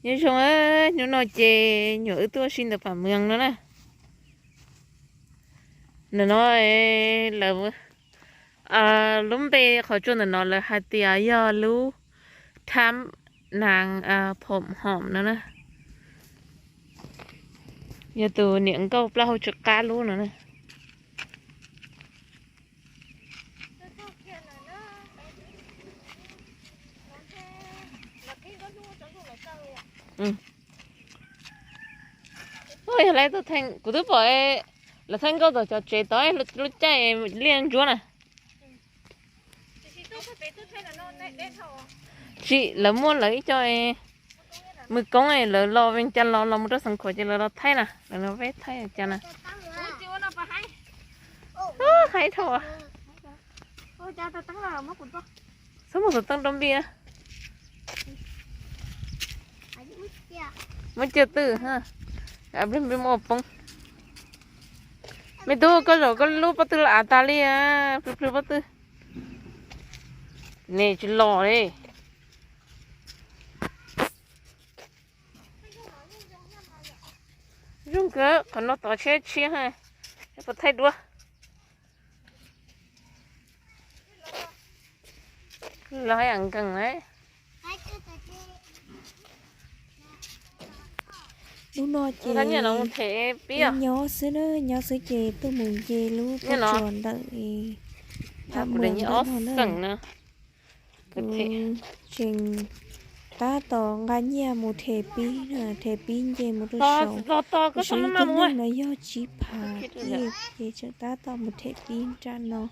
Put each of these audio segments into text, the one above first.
Nyob zoo, hnub no ces nyuam wb tuaj ua si ntawm Pam Mees no na. Ntawm no lawv, lub npe qhov tsua ntawm no lawv hais tias yog lub Tham Naav Phom Hom no na. Yog tus niam nkauj plaub hau tsw qab lub no na. Yog lawv tuaj, kuv twb pom lawv thaij nkauj tom cov tsev tod lub caij liaj ntsuab na. Tsis, lawv muaj lawv ib co mws koob lawv los Vees Cas los los mus rau Xeev Khuam ces lawv los thaij na, lawv los peb thaij cas na. Haib dhau. Txhob muaj xov tooj rau Npis na. Muab cia twj, Npis muab ua poob. Me tub, koj zaum koj lub pob tw los av tas li, plhws plhws pob tw. Nws tsis los li. Zoo kawg, qhov no tod tshiab tshiab, puas thaij duab. Los yam nkees na. Hnub no ces nyob xwb na, nyob xwb ces tuaj mus nce lub pob tsuas ntawm Pham Mees ntawm no na. Kuv tseem tab tom nqa nyiaj mus them pib na, them pib nce mus rau saud. Kuv saib ib tug neeg no yog tsib phav kiag ces tseem tab tom mus them pib nram no.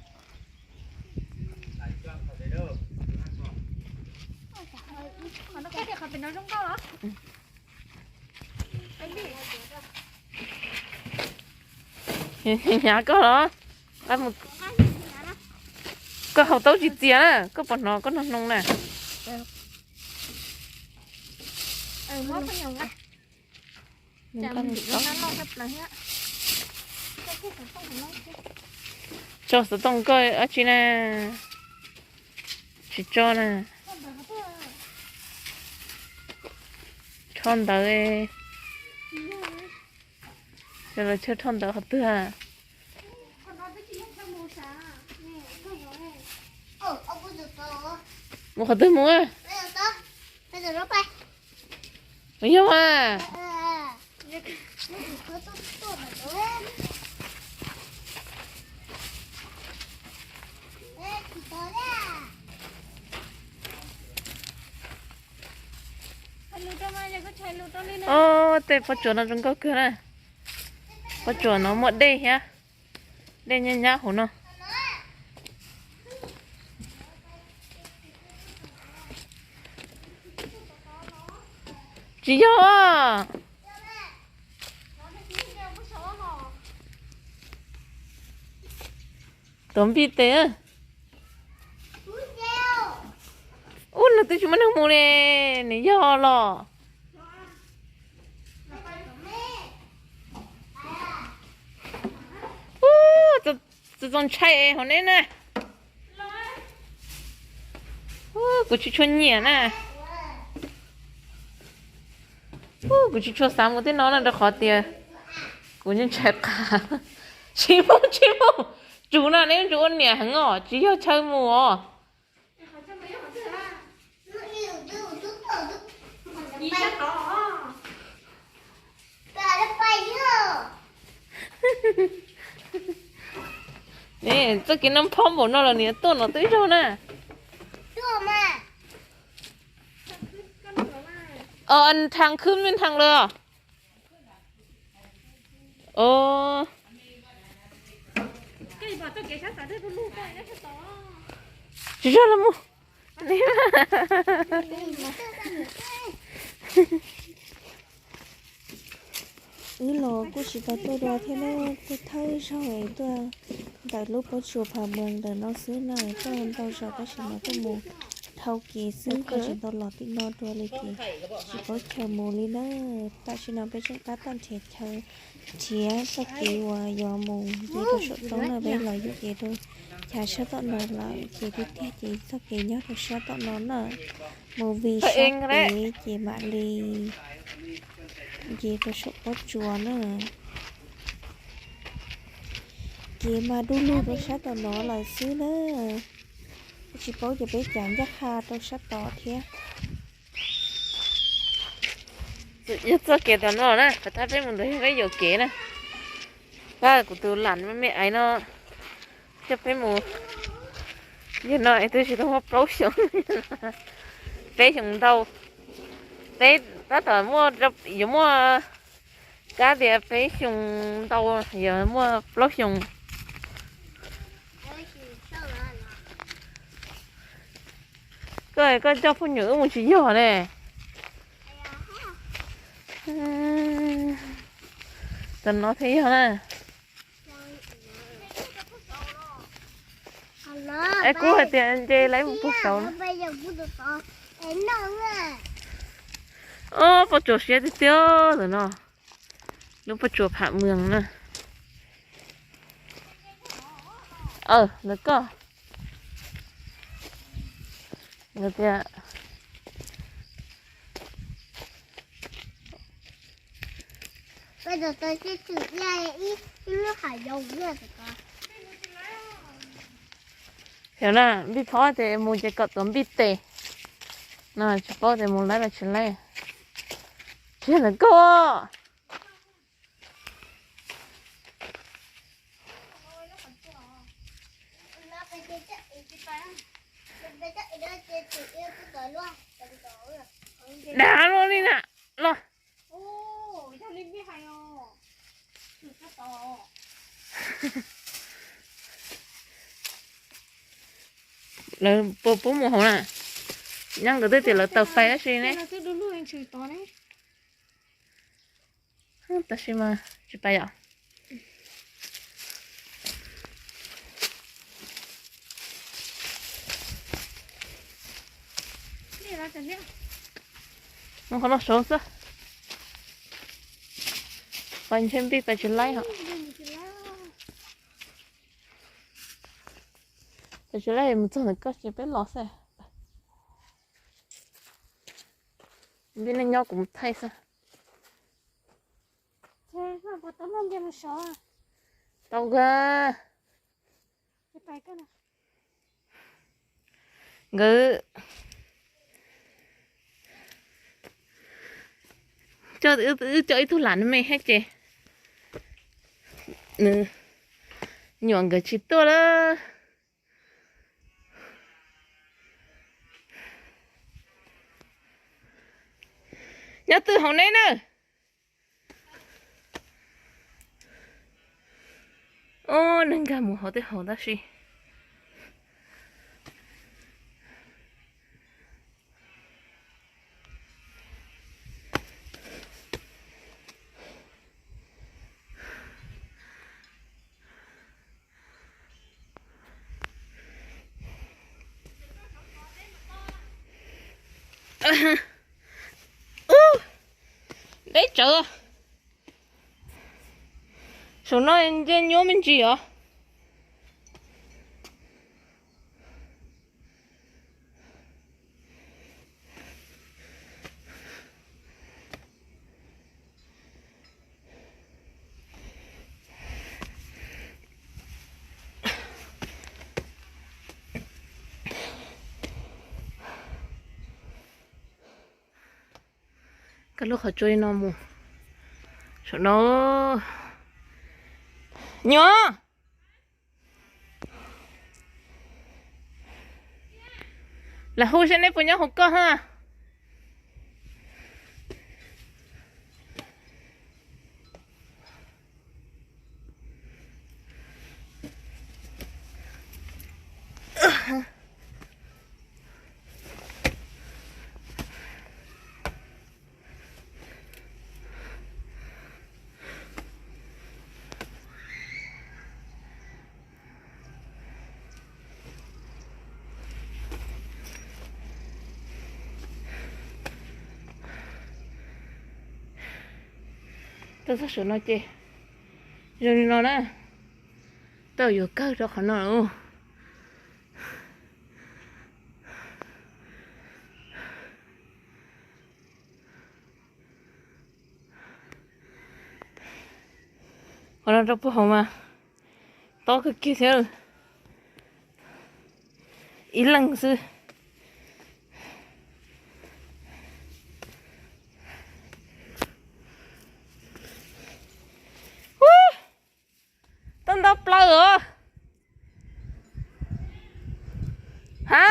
Hnyav koj los? Koj haus taub tsis txias na, koj puas hnov koj noj hnoos na? Tso xov tooj koj dab tsi na? Tsis tso na. Rho ntawv. Yog los chaw rho ntawv qhov twg? Mus qhov twg mus? Yog mas. Tej pob tsuas no zoo nkauj kawg na. Pob tsuas no muaj dej thiab. Dej nyab nyab hauv no. Tsis yog. Tuav npij tes. Ub, no twb tsis muaj neeg mus li, nws yog los. Ub, txaus ntshai hauv neb na. Ub, kuv tsis tshua nyiam na. Ub, kuv tsis tshua xav mus tej no na rau qhov tias kuv ntshai qha. Tsis mus, tsis mus. Tsum na, neb tsum ua niam heev os, tsis yog chaw mus os. Txoj kev no phob npaum no los nws tuaj no twb zog na. Thang khwb me thang lawm. Tsis zog los mus. Wb los kuj tsis tau tuaj dua thiab na, tuaj thawj zaug es tuaj ntawm lub pob tsuas Phav Mees ntawm no xwb na, tuaj ntau zaus tab sis mas tuaj mus dhau kev xwb, kuj tsis tau los tim no dua li ces tsis paub chaw mus li na. Tam sim no peb tseem tab tom nrhiav chaw, nrhiav txoj kev uas yuav mus nce rau saum roob na, peb los yuam kev rau Chav sab tom no lawm ces tiag tiag ces txoj kev nyob rau sab tom no na. Mus vij sab pem ces mam li nce rau saum pob tsuas na. Kev mas du lug rau sab tom no lawm xwb na. Tsis paub ces peb cav ncaj qha rau sab tod thiab. Yog txoj kev tom no na, qhov thab peb mus ntawd yog peb yuam kev na. Pab kuv tus lam me me aiv no coj peb mus. Yog no es twb tsis tau muaj plaub xyoos, peb xyoos ntau. Peb tab tom muaj, yuav muaj kab tias peb xyoos ntau, yuav muaj plaub xyoos. Koj, koj coj phooj ywg wb mus tsis yog ne. Tam no thiaj yog na. Es kuv hais tias nce lawv mus puag saud. Ob, pob tsuas siab tiag tiag ntawm no. Lub pob tsuas Pham Mws na. Ntawm koj. Tias Xyov na, npij phob ces mus ces kom tuav npij tes no, tsis paub tias mus laib los tsis laib. Tsis ntawm koj. Dag luaj li na los. Lawv puas pub mus hauv na? Nyob nkawd twb tias lawv taws fais tab sis ne. Tab sis mas tsis pais yom. Mus qhov no saud xwb. Pais ntshe npij pais tsis laib hos. Pais tsis laib mus txog ntawm koj ces peb los xwb. Npij neej nyob kuv mus thaij xwb. Tau nkawd, nkawd coj, wb coj ib tug lam me thiab ces nws nyuam nkawd tsis tuaj lawm. Nyob twg hauv neb na? Ob, neeg nkag mus hauv tej hauv tab sis Ub, deb tsawv. Saum no nce nyuaj me ntsis os. Kaj lub qhov tsua li no mus saum no. Nyuam, lam hu seb neb puas nyob hauv koj ha. Tuaj txog saum no ces zoo li no na. Tau yuav kawg rau qhov no lawm. Qhov no rau puag hauv mas tob kawg kiag thiab, ib leeg xwb. Tuaj nto plaws os. Ha,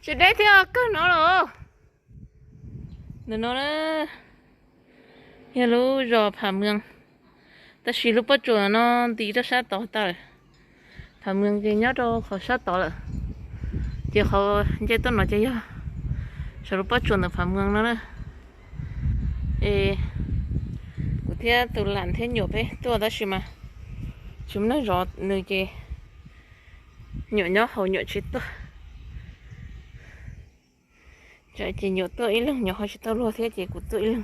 tsis deb thiab, kawg no los. Ntawm no na, yog lub zos Pham Mws, tab sis lub pob tsuas no nti rau sab tod tag lawm. Pham Mws ces nyob rau qhov sab tod lawm, ces qhov nce tuaj no ces yog saum lub pob tsuas ntawm Pham Mws no na. Es kuv thiab tus lam thiab nyuam peb tuaj tab sis mas tsis muaj neeg zov nws ces nyuam nyob hauv nyuam tsis tuaj. Ces nyuam tuaj ib leeg, nyuam ho tsis tau luag thiab ces kuv tuaj ib leeg.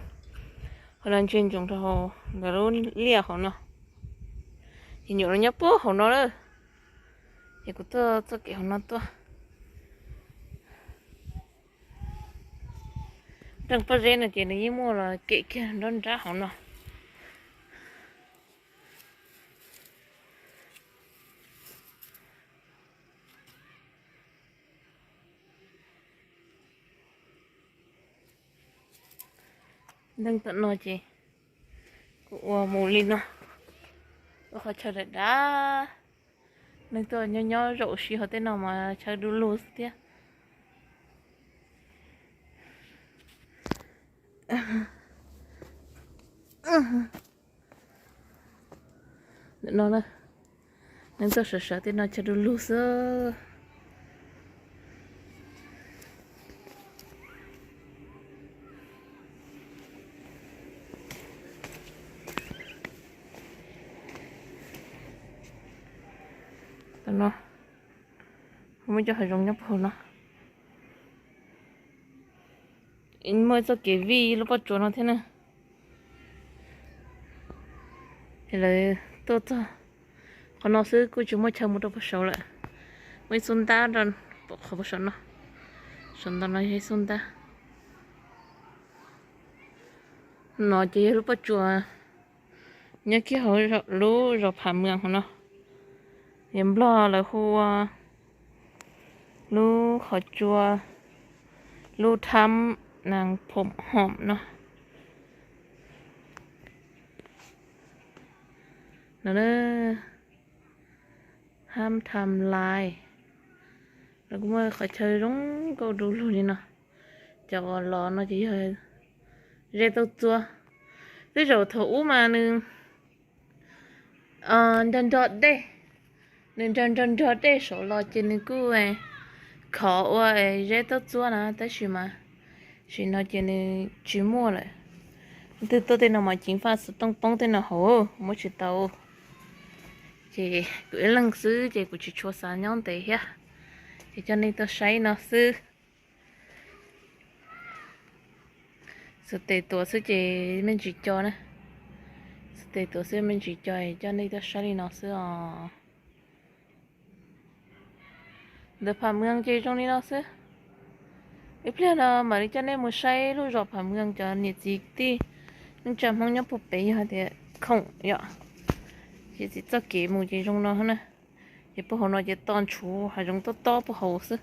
Ho los ntsia ntsoov rau hauv ntawm lub liaj hauv no, ces nyuam los nyob puag hauv no lawm, ces kuv tuaj txoj kev hauv no tuaj. Nreej pob zeb no ces nws yeej muaj los kev kiag nruab nrab hauv no. Nreej tom no ces kuv ua mus li no, ua qhov chaw dav dav. Neeg tuaj nyob nyob zaum si hauv tej no mas chaw du lug xwb thiab. Ntawm no na, neeg tuaj sawv sawv tej no chaw du lug xwb. Tam no muaj cov hav zoov nyob puag no, muaj txoj kev vij lub pob tsuas no thiab na. Lawv tuaj txog qhov no xwb kuj tsis muaj chaw mus rau puag saud lawm. Muaj ib xub ntab rau pom qhov puag saum no, saum ntoo no yog ib xub ntab. No ces yog lub pob tsuas nyob kiag hauv lub zos Pham Mws hauv no. Yog Nplog lawv hu ua lub qhov tsua, lub Tham Nas Phom Hom no. No, Tham Tham Lais. Lawv kuj muaj qhov chaw zoo nkauj du lug li no. Cov uas los no ces yog zeb taub txuab. Tej zaum thaum ub mas nws nrog nrog dej, nws nrog nrog nrog dej saud los ces nws kuj khov ua zeb taub txuab na, tab sis mas sim no ces nws tsis muaj lawm. Twb tuaj tej no mas ceev faj xov tooj poob tej no hauv muab tsis tau. Ces kuv ib leeg xwb ces kuv tsis tshua xav nyob ntev thiab, ces coj nej tuaj saib no xwb. Xuas tes tuav xwb ces me ntsis co na. Xuas tes tuav xwb me ntsis co, coj nej tuaj saib li no xwb os. Ntawm Pham Mws ces zoo li no xwb. Ib pliag no mam li coj nej mus saib lub zos Pham Mws cov niam txiv kwv tij neej tsa Hmoob nyob puag pem yog tias khoom yom. Ces txiv txoj kev mus ces zoo no na. Ces puag hauv no ces to ntshuv hav zoov tob tob puag hauv xwb.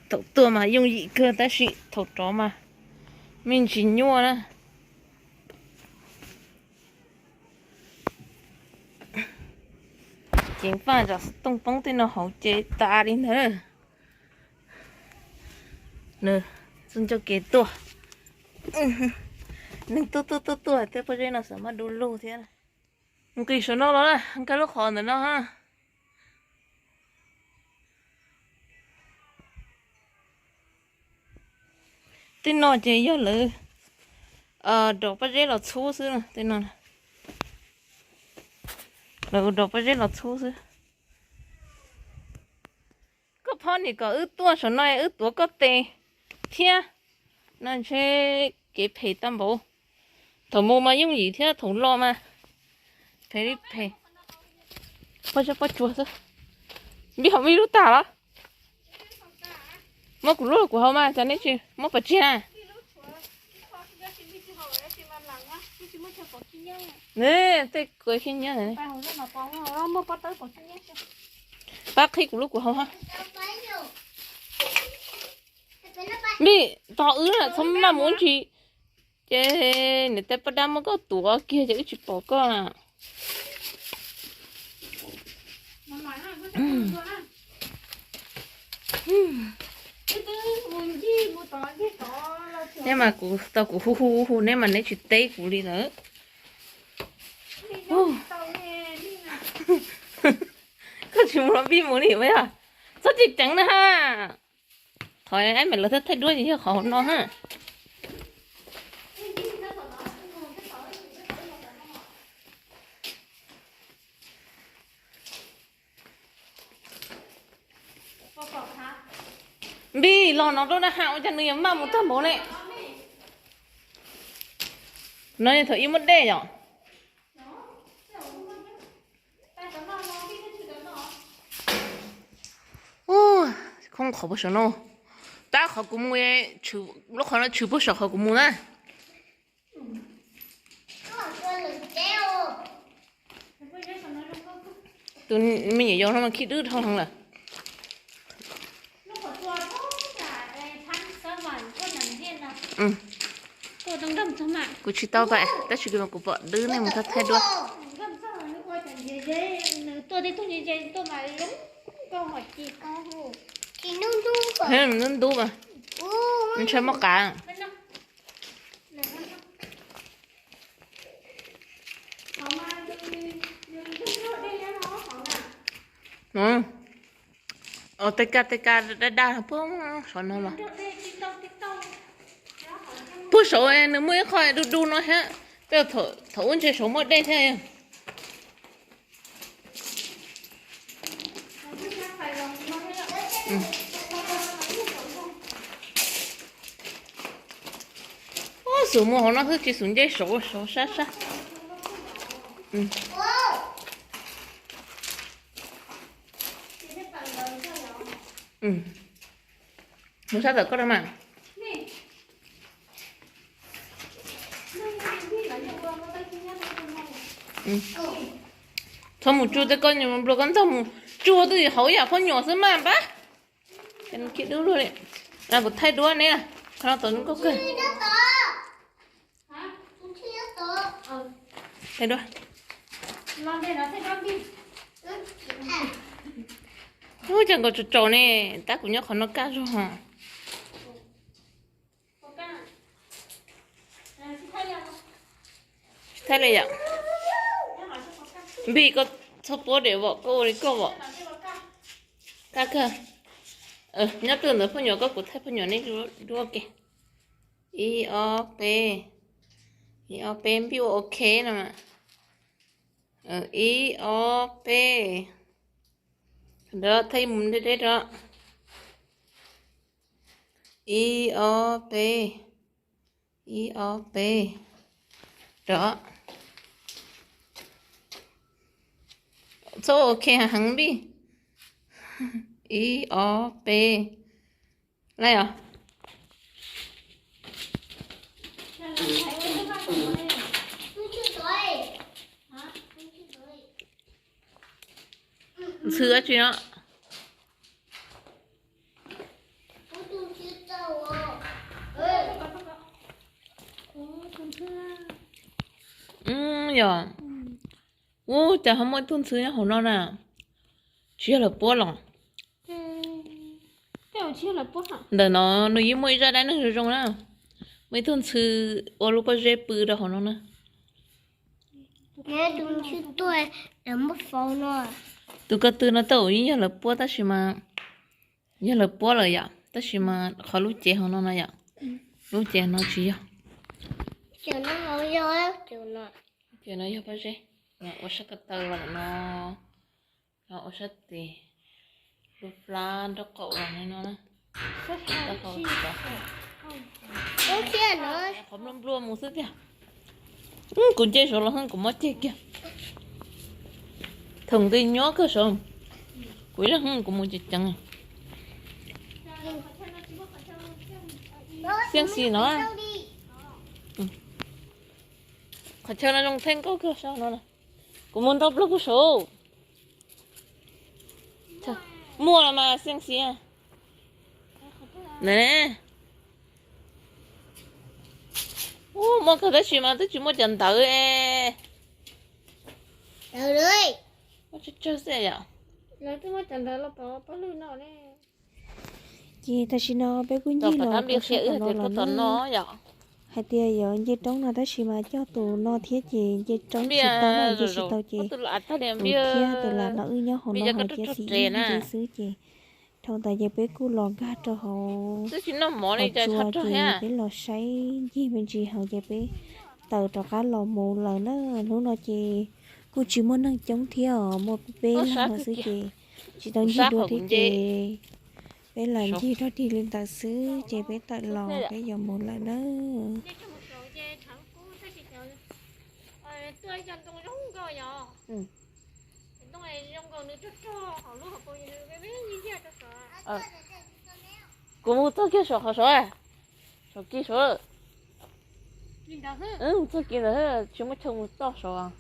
Thaum tuaj mas yooj yim kawg tab sis thaum rov mas me ntsis nyuaj na. Ceev faj zov xov tooj poob tej no hauv ces tas li ntawd. Nws txoj ncauj kev tuaj, neeg tuaj tuaj tuaj tuaj tej pob zeb no xav mas du lug thiab. Nqis saum no los na, nkag lub qhov ntawm no. Tej no ces yog lawv dov pob zeb los txhub xwb, tej no lawv dov pob zeb los txhub xwb. Koj phob nim kom wb tuaj saum no wb tuav koj tes thiab no ntshe kev phem tag npaum. Thaum mus mas yooj yim thiab thaum los mas phem li phem. Pob zeb pob tsuas xwb. Npij haus npij lub tag los? Muab kuv lub kuv haus mas, cas neb tsis muab pov tseg na? Ne, tej kuv khib nyiab. Pab qhib kuv lub kuv hau ha. Npij, tos wb na, txhob maj mus ib ntsis. Ces niam tais poj dab muab koj tuav kiag ces wb tsis pom koj na. Neb mas kuv tau kuv hu hu hu neb mas neb tsis teb kuv li lawm. Koj tsis mus los Npij mus li yog? Txhob ceev ceev na ha. Thov ib me lawv thiaj thaij duab ces yog qhov hauv no ha. Npij, los no rau na ha, ua cas nws yuav maj mus tag npaum ne? No thaum ib muaj dej yom. Khoob qhov puag saum no. Tab qhov kuv mus, lub qhov no tshwm puag saum qhov kuv mus na. Tus me nyuam yaus no mas khib dwb dhau heev lawm. Kuv tsis tau pam, tab sis kuv pom dwb nej mus thaij duab. Ntub ntub mas, ntshai muaj qav. Tej ka tej ka daj daj puag saum no los. Puag saum nws muaj ib qho du du no thiab. Tej thaum ub ntshe saum muaj dej thiab. Xum mus hauv no xwb tsis xum nce saud, saud sab sab. Mus sab tom koj da mas. Txhob mus tsuj tej, koj nplua koj ntog mus tsuj twj ywm hauv yam phooj nyuam xwb mas npab. Ces nws khib dub luaj li. Kuv thaij duab neb, qhov no tau zoo nkauj kawg. Thaij duab. Ub, cas nkaus tsaus tsaus ne, tab kuv nyob qhov no kaj zog hos. Thaij li yom. Npij, koj txhob puab dem vom, koj ua li koj vom. Kaj kawg. Nyob twj ntawd phooj ywg, koj kuv thaij phooj ywg neb duab ke. Ib ob peb, ib ob peb, Npij ua ok no mas. Ib ob peb. Rov thaij mus deb deb rov. Ib ob peb, ib ob peb, rov. Txhob ok heev Npij. Ib ob peb. Laj os. Ntxhw dab tsi no? Yog. Ub, cas ho muaj ib tug ntxhw nyob hauv no na? Tsis yog lawv puab los? Ntawm no nws yeej muaj ib zaj dab neeg zoo zoo na. Muaj ib tug ntxhw ua lub pob zeb pw rau hauv no na. Tus ko tw no tau yeej yog lawv puab tab sis mas, yog lawv puab lawm yom, tab sis mas qhov lub cev hauv no no yom, lub cev no tsis yog. Ces no yog pob zeb, ua sab ko taw los no, no ua sab tes, lub plab nraub qaum los no na. Qhov nplua nplua mus xwb tiag. Kuv nce saud los kuv mob ceg kiag. Thaum twg nyob kawg saud, kuv ib leeg kuv mus ceev ceev. Xiab xis no. Qhov chaw no zoo theej nkauj kawg saum no. Kuv mus ntau plaub kuv saum. Muaj los mas xeeb xis. Muaj kawg tab sis mas twb tsis muaj cov ntawv. Muaj tsawg tsawg xwb yom. Ces tam sim no peb kuj ncig los rau sab tom no lawm na. Hais tias yuav nce roob no tab sis mas cog tus no thiab ces nce roob tsis tau no, nce tsis tau ces tus thiab tus lam no wb nyob hauv no hauv cia xis ib ncig xwb ces dhau ntawd ces peb kuj los nkag rau hauv qhov tsua ces peb los saib ncig me ntsis hauv ces peb tawm rov qab los mus lawm na. Hnub no ces kuj tsis muaj neeg coob thiab os, muaj peb leeg no xwb ces tsis tau ncig dua thiab ces peb los ncig rau dig li ntawd xwb ces peb tawm los peb yuav mus lawm na. Kuv mus txog kiag saum qhov saud, saum kis saud. Txog kis ntawd tsis muaj chaw mus txog saud.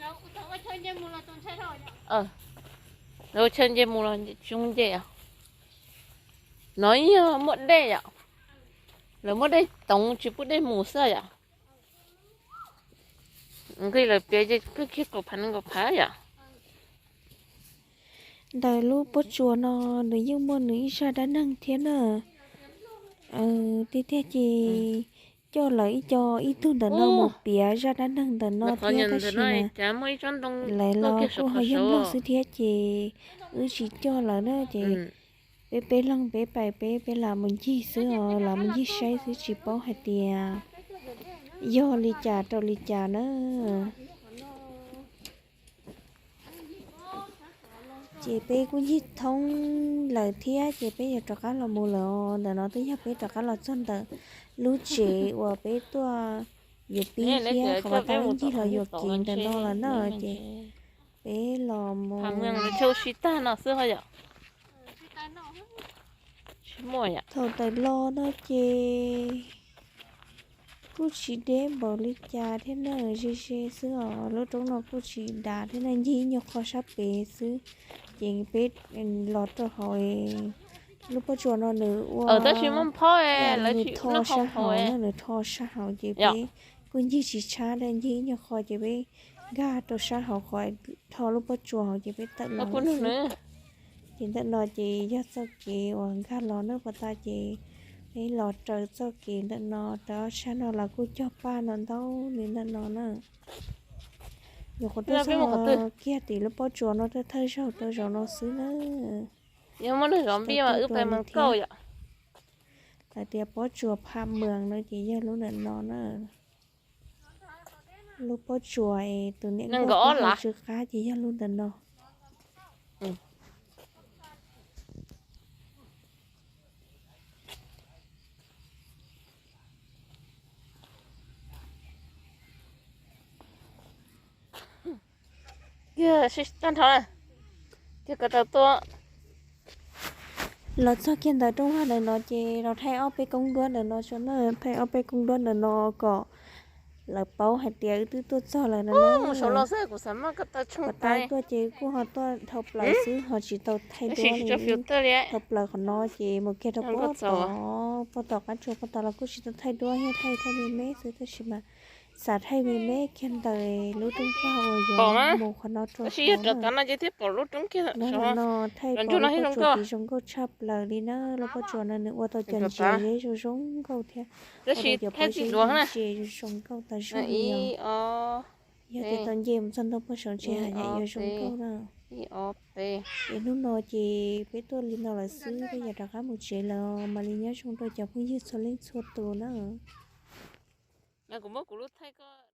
Lawv ua chaw nce mus los tsis nce os. No yog muaj dej yom. Lawv muab dej toov tsis pub dej mus xwb yom. Nqi lawv piav ces kawg kiag kaum phav nees nkaum phav yom. Ntawm lub pob tsuas no nws yeej muaj nws ib zaj dab neeg thiab na. Tiag tiag ces coj lawv ib co ib tug ntawm no mus piav zaj dab neeg ntawm no thiab tab sis mas lawv los kuj ho yog Nplog xwb thiab ces wb tsis coj lawv na ces peb peb leeg peb pais peb peb lam mus ncig xwb os, lam mus ncig saib xwb tsis paub hais tias yog li cas rau li cas na. Ces peb kuj ncig thoob lawm thiab ces peb yuav rov qab los mus lawm os. Ntawm no twb yog peb rov qab los txog ntawm lub tsev uas peb tuaj yuav pib thiab qhov uas tab ncig los yuam kev ntawm no lawm na ces peb los mus. Thaum tawm los no ces kuj tsis deb npaum li cas thiab na, ze ze xwb os. Lub roob no kuj tsis dav thiab na, ncig ib nyuag qho sab pem xwb. Ces peb los rau hauv lub pob tsuas no nws ua, nws tho sab hauv na, nws tho sab hauv ces peb kuj ncig tsis tshab thiab, ncig ib nyuag qho ces peb nkag rau sab hauv qhov tho lub pob tsuas hauv ces peb tawm los xwb. Ces ntawm no ces yog txoj kev uas nkag los na, puas tas ces peb los raws txoj kev ntawm no rau sab no los kuj cog paj no ntau li ntawm no na. Nyuam qhuav tuaj txog kiag tim lub pob tsuas no thawj thawj zaug rau zaum no xwb na. Yog muaj neeg zov npij mas wb pais mus kauj yom. Lawv tias pob tsuas Pham Mws no ces yog lub ntawm no na. Lub pob tsuas es tus niam nkauj tsw qab ces yog lub ntawm no. Tag nrho, tig ko tau tua. Los txog kiag ntawm rooj vag ntawm no ces los thaij ob peb koob duab ntawm no tso na, thaij ob peb koob duab ntawm no kom lawv paub hais tias wb twb tuaj txog lawm no na. Kom tau tuaj ces kuj ho tuaj dhau plaws xwb ho tsis tau thaij duab li. Dhau plaws qhov no ces mus kiag rau pob tom, pob tom qab tsuas pob tom los kuj tsis tau thaij duab, yog thaij thaij me me xwb tab sis mas xav thaij me me kiag ntawm lub rooj vag uas yuav mus qhov no rau no. Lub pob tsuas tid zoo nkauj tshaj plaws li na, lub pob tsuas no nws ua tau cov ntses zeb zoo zoo nkauj thiab, ua tau cov pob zeb ntse zoo zoo nkauj tas zog li os. Yog tias tau nce mus txog ntawm pob saum ntshe haj yam yuav zoo nkauj na. Ces hnub no ces peb tuaj li no lawm xwb, peb yuav rov qab mus tsev lawm, mam li nyob zoo rau cov phooj ywg txhua leej txhua tus na. Kuv muab kuv lub thaij koj.